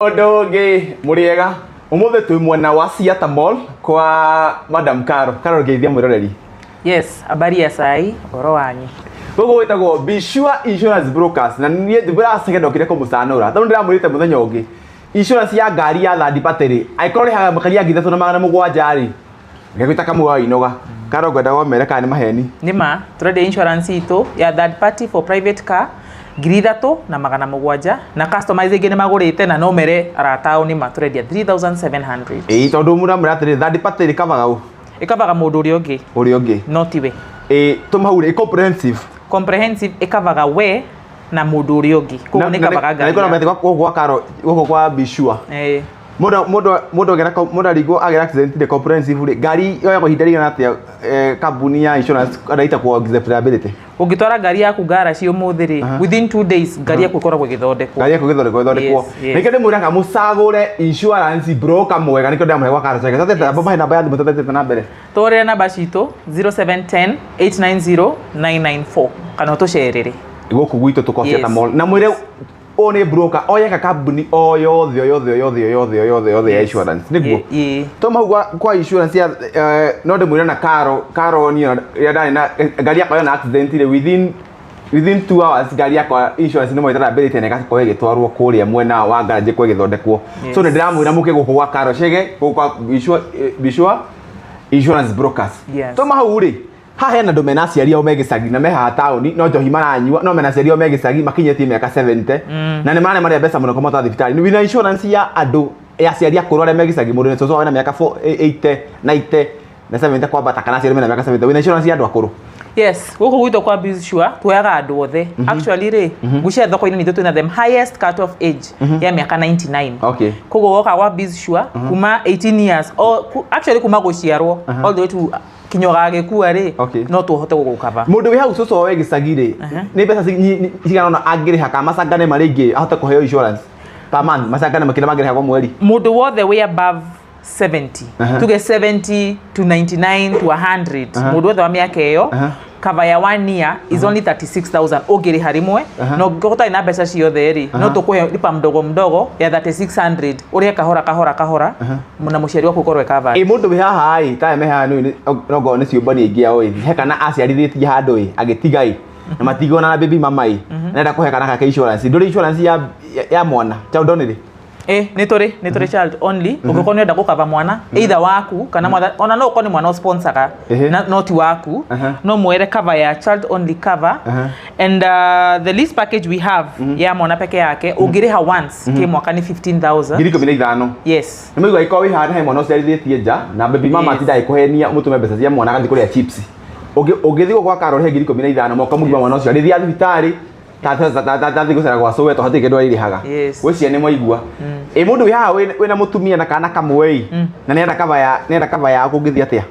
Ũndũ ũngĩ mũrĩega, ũmũthĩ twĩ mwena wa Siata Mall kwa Madam Caro. Caro, ngeithia mwĩroreri. Yes, habari ya sai, ũhoro wanyu. Gũkũ gwĩtagwo Be Sure Insurance Brokers, na niĩ ndĩraceke ndokire kũmũcanũra tondũ ndĩramwĩrĩte mũthenya ũngĩ insurance ya ngari ya third party rĩ, angĩkorwo ũrĩhaga makĩria ya 3700 rĩ, ngegwĩta kamwe wa inoga. Caro, ngwenda womere kana nĩ maheni. Nĩ ma, tũrendia insurance itũ ya third party for private car 3700, na customers aingĩ nĩ magũrĩte na no mere arata ao nĩ ma tũrendia 3700. Ĩĩ, tondũ mũramwĩra atĩrĩ, third party rĩ kavaga ũ? Ĩkavaga mũndũ ũrĩa ũngĩ. Ũrĩa ũngĩ. No tiwe. Ĩĩ, tũma hau rĩ, comprehensive. Comprehensive ĩkavaga we na mũndũ ũrĩa ũngĩ. Koguo nĩ ĩkavaga ngari na yaku. gũkũ gwa Caro, gũkũ kwa Be Sure. Mũndũ agera, mũndũ arigwo agera accident rĩ, comprehensive rĩ, ngari yoyagwo ihinda rĩigana atĩa kambuni ya insurance anaita kwa accept liability? Ũngĩtwara ngari yaku ngaraci ũmũthĩ rĩ, within 2 days ngari yaku ĩkoragwo ĩgĩthondekwo. Ngari yaku ĩgĩthondekwo ĩthondekwo. Yes. Nĩkĩo ndĩmwĩraga mũcagũre insurance broker mwega, nĩkĩo ndĩramũhe gwa Caro Chege. Tatete amba mahe namba ya thimũ tũtatete na mbere. Tũhũrĩre namba citũ 0710 890 994 kana ũtũcerere. Gũkũ gwitũ tũko Siata Mall, na mwĩre ũyũ nĩ broker oyeka kambuni o yothe o yothe o yothe o yothe o yothe o yothe ya insurance nĩguo. Toma hau kwa insurance ya no ndĩmwĩre na Caro. Caro, niĩ rĩrĩa ndarĩ na ngari yakwa yona accident rĩ, within 2 hours ngari yakwa insurance nĩ moĩte liability na ĩgakorwo ĩgĩtwarwo kũrĩa mwena wa garage kwa ĩgĩthondekwo. So nĩ ndĩramwĩra mũke gũkũ gwa Caro Chege, gũkũ kwa Be Sure Insurance Brokers. Toma hau rĩ, haha hena andũ mena aciari ao me gĩcagi na me haha taũni, no njohi maranyua, no mena aciari ao me gĩcagi makinyĩtie mĩaka 70 na nĩ marĩa mbeca mũno kũmata thibitarĩ. Wĩna insurance ya andũ ya aciari akũrũ arĩa me gĩcagi, mũndũ nĩ cũcũ wao wĩna mĩaka 80, 90 na 70 kwambata, kana aciari mena mĩaka 70, wĩna insurance ya andũ akũrũ? Yes, gũkũ gwitũ kwa Be Sure tuoyaga andũ othe. Actually rĩ, ngwĩciria thoko-inĩ nitũ twĩna the highest cut off age ya mĩaka 99. Koguo woka gwa Be Sure kuma 18 years o, actually kuma gũciarwo all the way to kinya ũgagĩkua rĩ, no tũhote gũgũkava. Mũndũ wĩ hau cũcũ wawe gĩcagi rĩ, nĩ mbeca cigana ũna angĩrĩha kana macangane marĩa ingĩ ahote kũheo insurance per month, macangane makĩria mangĩrĩha kwa mweri? Mũndũ wothe wĩ above 70, tuge 70 to 99 to 100, mũndũ wothe wa mĩaka ĩyo, cover ya one year is only 36,000 ũngĩrĩha rĩmwe. Na ũngĩkorwo ũtarĩ na mbeca ciothe rĩ, no tũkũhe lipa mdogo mdogo ya 3600, ũrĩhe kahora kahora kahora na mũciari waku ũkorwo covered. Ĩ mũndũ wĩ haha ĩ tawe me haha nĩ nongorwo nĩ ciũmbani ingĩ ao ĩ, he kana aciarithĩtie handũ ĩ agĩtiga ĩ na matigona na baby mama ĩ, nenda kũhe kana gake insurance, ndũrĩ insurance ya mwana child only? Ĩ, nĩ tũrĩ child only. Ũngĩkorwo nĩ ũrenda gũkava mwana either waku kana mwana, ona no ũkorwo nĩ mwana ũsponsaga na no ti waku, no mwere cover ya child only cover. And the least package we have ya mwana peke yake, ũngĩrĩha once kĩ mwaka nĩ 15,000. 15,000? Yes. Nĩ maigua, ĩkorwo wĩ haha he mwana ũciarithĩtie nja na baby mama atinda agĩkũhenia ũmũtũme mbeca cia mwana agathiĩ kũrĩa chips, ũngĩthiĩ gwa Caro ũrĩhe 15,000 mwaka mũgima, mwana ũcio arĩthiaga thibitarĩ tathiĩ gũcera gwa cũwe, tondũ hatirĩ kĩndũ arĩrĩhaga. Gwĩciria nĩ mwaigua. Ĩ mũndũ wĩ haha wĩna mũtumia na kana kamwe ĩ na nĩenda cover ya kũngĩthiĩ atĩa?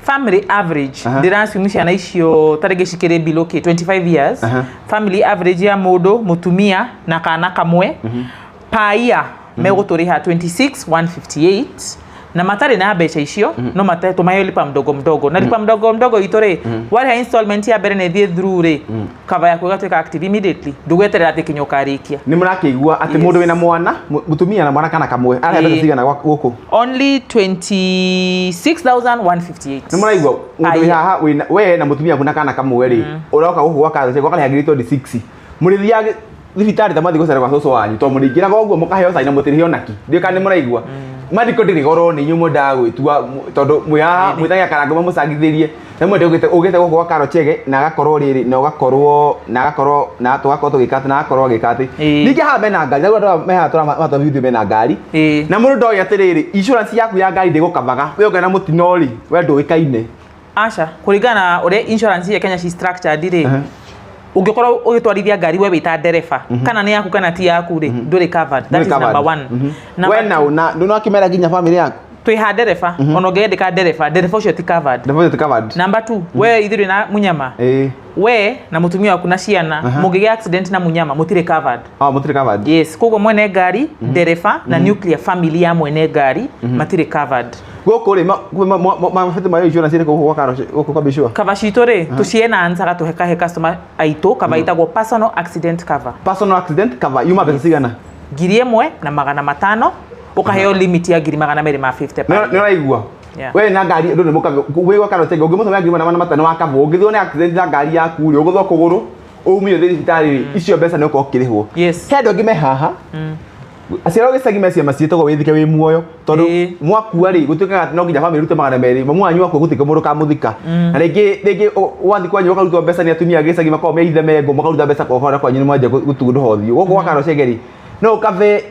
Family average, ndĩraassume ciana icio ta rĩngĩ cikĩrĩ below k 25 years, family average ya mũndũ mũtumia na kana kamwe per year megũtũrĩha 26,158, na matarĩ na mbeca icio no mate tũmahe lipa mdogo mdogo. Na lipa mdogo mdogo itũ rĩ, warĩha installment ya mbere na ĩthiĩ through rĩ, cover yaku ĩgatuĩka active immediately, ndũgweterera atĩ kinya ũkarĩkia. Nĩ mũrakĩigua atĩ mũndũ wĩna mwana mũtumia na mwana kana kamwe arĩha mbeca cigana gũkũ? Only 26,158. Nĩ mũraigua, mũndũ wĩ Aya. haha wĩna we na mũtumia waku na kana kamwe rĩ, ũroka gũkũ gwa Caro ũkarĩha 26,000, mũrĩthiaga thibitarĩ ta mwathiĩ gũcera gwa cũcũ wanyu, tondũ mũrĩingĩraga ũguo mũkaheo cai na mũtirĩhio naki. Ndiũĩ kana nĩ mũraigua. Mariko ndĩrĩ goro, nĩ inyuĩ mwendaga gwĩtua tondũ mwĩ haha mwĩtagia karangũ mamũcangithĩrie na mwende ũgĩte gũkũ gwa Caro Chege na agakorwo rĩrĩ na ũgakorwo na agakorwo na tũgakorwo tũgĩka atĩ na agakorwo agĩka atĩ. Ningĩ haha mena ngari, rĩu andũ aya me haha tũramatwa video mena ngari na mũndũ ndoĩ atĩrĩrĩ, insurance yaku ya ngari ndĩgũkavaga we ũngĩona mũtino rĩ, we ndũĩkaine. Aca, kũringana na ũrĩa insurance ya Kenya ci structured rĩ, ũngĩkorwo ũgĩtwarithia ngari we wĩ ta ndereba, kana nĩ yaku kana ti yaku rĩ, ndũrĩ covered. That Ndũrĩ is covered. number one. Number We na una ndũnakĩmera nginya family yaku. Twĩ ha ndereba, ona ũngĩendeka ndereba, ndereba ũcio ti covered. Ndereba ũcio ti covered. Number two, we ithuĩ na munyama, we na mũtumia waku na ciana mũngĩgĩa accident na munyama, mũtirĩ covered. Oh, mũtirĩ covered. Yes, koguo mwene ngari, ndereba na nuclear family ya mwene ngari matirĩ covered. Gũkũ rĩ, mabete mayo insurance ĩrĩkũ gũkũ gwa Caro, gũkũ kwa Be Sure? Cover citũ rĩ, tũcienancaga tũhekahe customer aitũ cover ĩtagwo personal accident cover. Personal accident cover yuma mbeca cigana? 1,500, ũkaheo limit ya 250,000 per Nĩ year. ũraigua? Yeah. We na ngari ndũ nĩ mũkabe wĩ gwa Karotenge ũngĩmũtũmĩra 1,500 wakabwo, ũngĩthwo nĩ accident na ngari yaku rĩ, ũgũthwo kũgũrũ umire thĩ thibitarĩ rĩ, icio mbeca nĩ ũkorwo ũkĩrĩhwo. Yes. He andũ angĩ me haha aciarwo gĩcagi me ciama ciĩtagwo wĩthike wĩ muoyo, tondũ mwakua rĩ, gũtuĩkaga atĩ no nginya bamĩrĩ ĩrute 200, mamu wanyu akua gũtirĩ mũndũ ũkamũthika, na rĩngĩ rĩngĩ wathiĩ kwanyu ũkarutwo mbeca nĩ atumia a gĩcagi makoragwo me ithe mengũ, makaruta mbeca kwa kwanyu nĩ mwanjia gũtundũha ũthiũ gũkũ gwa Karocenge rĩ, no ũkabe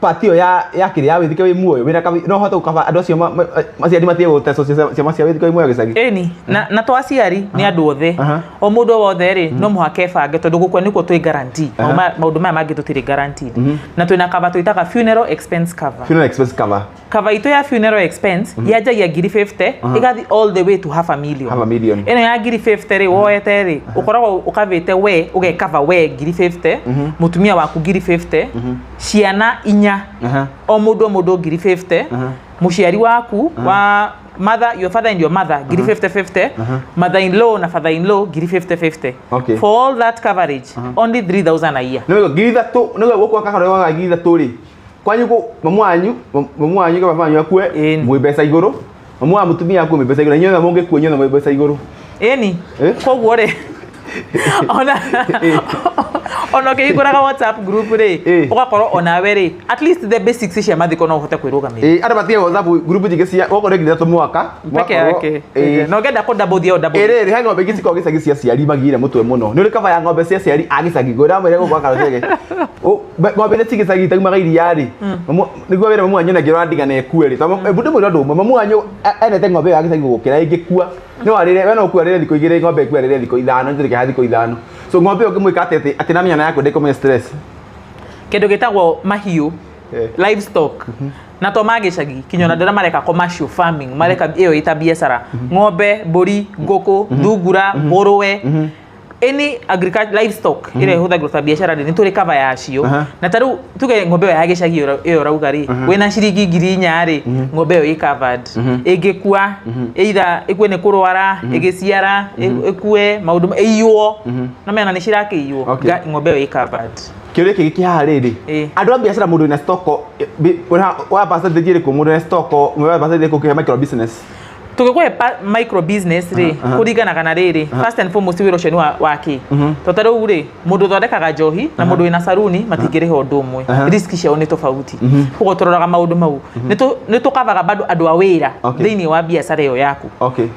part ĩyo ya kĩrĩa ya wĩthike wĩ muoyo wĩna kabi, no ũhote gũkaba andũ acio aciari matige gũtecwo ciama cia wĩthike wĩ muoyo gĩcagi. Ĩni na to aciari, nĩ andũ othe. O mũndũ o wothe rĩ, no mũhaka ebange, tondũ gũkua nĩkuo twĩ guarantee. Maũndũ maya mangĩ tũtirĩ guaranteed, na twĩna cover twĩtaga funeral expense cover. Funeral expense cover. Cover itũ ya funeral expense yanjagia 50,000, ĩgathiĩ all the way to half a million. Half a million. Ĩno ya 50,000 rĩ, woete rĩ, ũkoragwo ũkavĩte we ũgekava we 50,000, mũtumia waku 50,000, ciana inya, o mũndũ 50,000, mũciari waku wa mother, your father and your mother, 50,000 50, mother in law na father in law 50,000 50. For all that coverage, only 3000 a year. Nĩ 3,000, nĩ gũkũ akakaro wa 3,000 rĩ, kwanyu kũ mamu wanyu baba wanyu akue, mwĩ mbeca igũrũ, mamu wa mũtumia akue, mwĩ mbeca igũrũ, na inyuothe mũngĩkua inyuothe mwĩ mbeca igũrũ. Ĩni. Koguo rĩ, ona ũkĩhingũraga WhatsApp group rĩ, ũgakorwo onawe rĩ, at least the basics cia mathiko no ũhote kwĩrũgamĩrĩra. Ĩ, andũ matige WhatsApp group nyingĩ cia gũkũ nĩ 3,000 mwaka. Peke yake na ũngĩenda kũ double thia o double. Ĩrĩrĩ he ng'ombe ingĩ cikoragwo gĩcagi cia ciari magire mũtwe mũno, nĩ ũrĩ cover ya ng'ombe cia ciari a gĩcagi? Ngwĩra mwĩre gũkũ Karocege ng'ombe iria ci gĩcagi itaumaga iria rĩ, nĩguo wĩra mamu wanyu na ndiga na ĩkue rĩ, tondũ ebu ndĩmwĩre ũndũ ũmwe, mamu wanyu endete ng'ombe ĩyo ya gĩcagi gũkĩra. Ĩngĩkua no arĩre, we no ũkue arĩre thikũ 2, ng'ombe ĩkue arĩre thikũ 5, nĩ thikũ 5. So ng'ombe ĩyo ũngĩmwĩka atĩ atĩ na mĩana yaku ndĩkũmenya stress. Kĩndũ gĩtagwo mahiũ, livestock, na to ma gĩcagi, kinya ona andũ arĩa mareka commercial farming, mareka ĩyo ĩta biacara, ng'ombe, mbũri, ngũkũ, thungura, ngũrwe, any agriculture livestock ĩrĩa ĩhũthagĩrwo ta biacara rĩ, nĩ tũrĩ cover yacio. Na ta rĩu tuge ng'ombe ĩyo ya gĩcagi ĩyo ũrauga rĩ, wĩna ciringi 4,000 rĩ, ng'ombe ĩyo ĩ covered. Ĩngĩkua, either ĩkue nĩ kũrwara, ĩgĩciara, ĩkue maũndũ, ĩiywo, no mena nĩ cirakĩiywo, ng'ombe ĩyo ĩ covered. Kĩũria kĩngĩ kĩ haha rĩrĩ, andũ a biacara, mũndũ wĩna stock wa percentage ĩrĩkũ, mũndũ wĩna stock wa percentage ĩrĩkũ ũkĩhe micro business? Tũgĩkũhe micro business rĩ, kũringanaga na rĩrĩ, first and foremost, wĩra ũcio nĩ wa kĩ. To ta rĩu rĩ, mũndũ ũthondekaga njohi na mũndũ wĩna saruni matingĩrĩha ũndũ ũmwe. Risk ciao nĩ tofauti, koguo tũroraga maũndũ mau. Nĩ tũkavaga bado andũ a wĩra thĩinĩ wa biacara ĩyo yaku,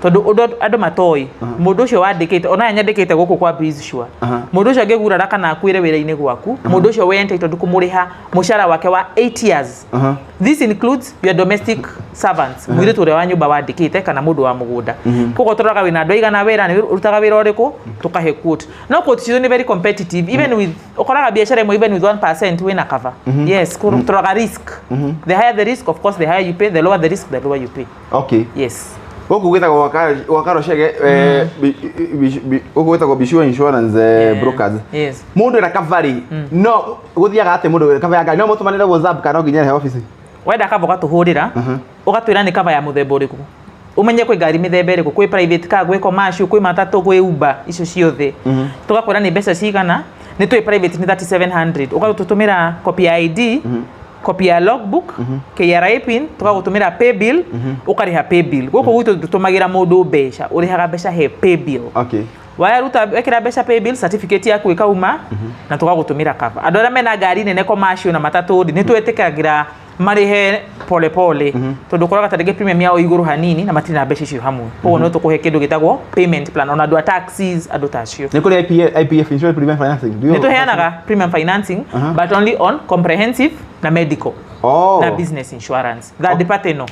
tondũ ũndũ andũ matoĩ, mũndũ ũcio wandĩkĩte, ona nyandĩkĩte gũkũ kwa Bizsure, mũndũ ũcio angĩgurara kana akuĩre wĩra-inĩ gwaku, mũndũ ũcio wĩ entitled kũmũrĩha mũcara wake wa 8 years. This includes your domestic servants, mũirĩtu ũrĩa wa nyũmba wandĩkĩte kana mũndũ wa mũgũnda. Koguo tũroraga wĩna andũ aigana wĩra, nĩ ũrutaga wĩra ũrĩkũ, tũkahe quote. No quote citũ nĩ very competitive, even with ũkoraga biacara ĩmwe, even with 1% wĩna cover. Yes, tũroraga risk. The higher the risk, of course, the higher you pay. The lower the risk, the lower you pay. Yes. Gũkũ gwĩtagwo gwa Karocege, gũkũ gwĩtagwo Bishua Insurance Brokers. Mũndũ ena cover rĩ, no gũthiaga atĩ mũndũ wĩna cover ya ngari no mũtũmanĩre WhatsApp kana no nginya rehe office? Wenda cover, ũgatũhũrĩra, ũgatwĩra nĩ cover ya mũthemba ũrĩkũ. Ũmenye kwĩ ngari mĩthemba ĩrĩkũ, kwĩ private car, gwĩ commercial, kwĩ matatũ, kwĩ Uber, icio ciothe. Tũgakwĩra nĩ mbeca cigana. Nĩ tũĩ private nĩ 3700. Ũgatũtũmĩra copy ya ID, copy ya logbook, KRA pin, tũgagũtũmĩra pay bill, ũkarĩha pay bill. Gũkũ gwitũ tũtũmagĩra mũndũ mbeca, ũrĩhaga mbeca he pay bill. Waruta, wekĩra mbeca pay bill, certificate yaku ĩkauma na tũgagũtũmĩra cover. Andũ arĩa mena ngari nene, commercial na matatũ rĩ, nĩ twĩtĩkagĩra marĩhe pole pole, tondũ ũkoraga ta rĩngĩ premium yao igũrũ hanini na matirĩ na mbeca icio hamwe, koguo no tũkũhe kĩndũ gĩtagwo payment plan, ona andũ a taxis, andũ ta acio. Nĩ kũrĩ IPA, IPF, Insurance Premium Financing? Nĩ tũheanaga premium financing, but only on comprehensive na medical na business insurance, third party no.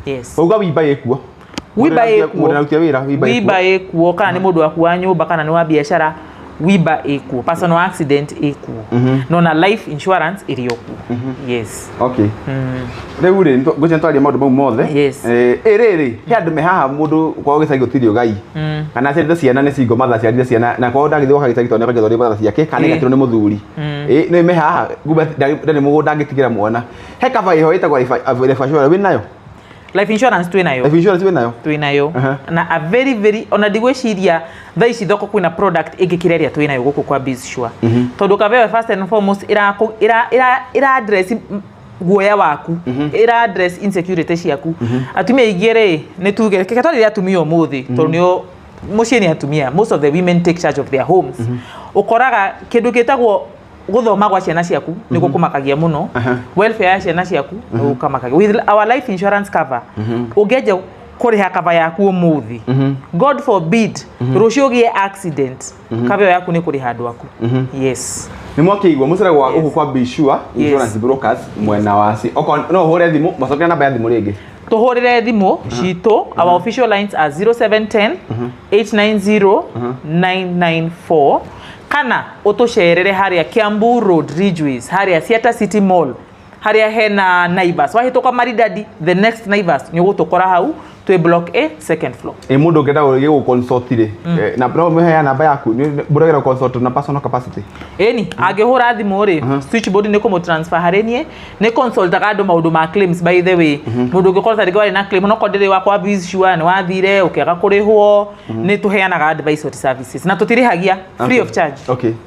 Yes. Uga WIBA ĩkuo? WIBA ĩkuo. Mũndũ arutia wĩra, WIBA ĩkuo? WIBA ĩkuo, kana nĩ mũndũ waku wa nyũmba kana nĩ wa biacara, WIBA ĩkuo, personal accident ĩkuo, no na life insurance ĩrĩ o kuo, yes. Okay, rĩu rĩ, ngwĩciria twaria maũndũ mau mothe. Ĩ rĩrĩ, he andũ me haha, mũndũ kwao gĩcagi gũtirĩ ũgai, kana aciarĩte ciana nĩ single mother, aciarire ciana na kwao ndagĩthiĩ gwaka gĩcagi tondũ nĩ mother ciake kana ĩgatirwo nĩ mũthuri. Ĩ nĩ me haha kumbe ndarĩ mũgũnda angĩtigĩra mwana. He cover ĩho ĩtagwo life assurance, wĩ nayo? Life insurance twĩ nayo. Life insurance wĩ nayo? Twĩ nayo. Na a very very, ona ndigwĩciria thaa ici thoko kwĩna product ĩngĩ kĩrĩa ĩrĩa twĩ nayo gũkũ kwa BizSure, tondũ cover ĩyo first and foremost ĩra address guoya waku, ĩra address insecurity ciaku. Atumia aingĩ rĩ, nĩ tuge reke twarĩre atumia ũmũthĩ, tondũ nĩo mũciĩ nĩ atumia, most of the women take charge of their homes. Ũkoraga kĩndũ gĩtagwo gũthoma gwa ciana ciaku nĩ gũkũmakagia mũno, welfare ya ciana ciaku nĩ gũkũmakagia. With our life insurance cover, ũngĩanjia kũrĩha cover yaku ũmũthĩ, God forbid rũciũ ũgĩe accident, cover ĩyo yaku nĩ kũrĩha andũ aku. Yes. Nĩ mwakĩigua mũceragwo gũkũ kwa BizSure Insurance Brokers mwena wa ci. Okorwo no ũhũre thimũ, macokere namba ya thimũ rĩngĩ. Tũhũrĩre thimũ citũ. Our official lines are 0710 890 994, kana ũtũcerere harĩa Kiambu Road, Ridgeways, harĩa Siata City Mall, harĩa hena Naivas. Wahĩtũka Maridadi, the next Naivas, nĩ ũgũtũkora hau, twĩ block A, second floor. Ĩ mũndũ ũngĩenda gũgĩ consult rĩ, na no mũheana namba yaku, mũragera consult na personal capacity? Ĩni, angĩhũra thimũ rĩ, switchboard nĩ kũmũ transfer harĩ niĩ. Nĩ consultaga andũ maũndũ ma claims. By the way, mũndũ ũngĩkorwo tarĩngĩ warĩ na claim, onokorwo ndĩrĩ wakwa BizSure, nĩ wathire ũkĩaga kũrĩhwo, nĩ tũheanaga advisory services na tũtirĩhagia, free of charge.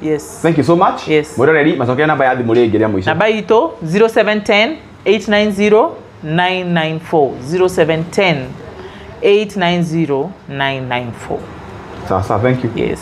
Yes. Thank you so much. Yes. Mwĩroreri, macokere namba ya thimũ rĩngĩ rĩa mũico. Namba itũ 0710 890 994, 0710 890 994. Sawa sawa, thank you. Yes.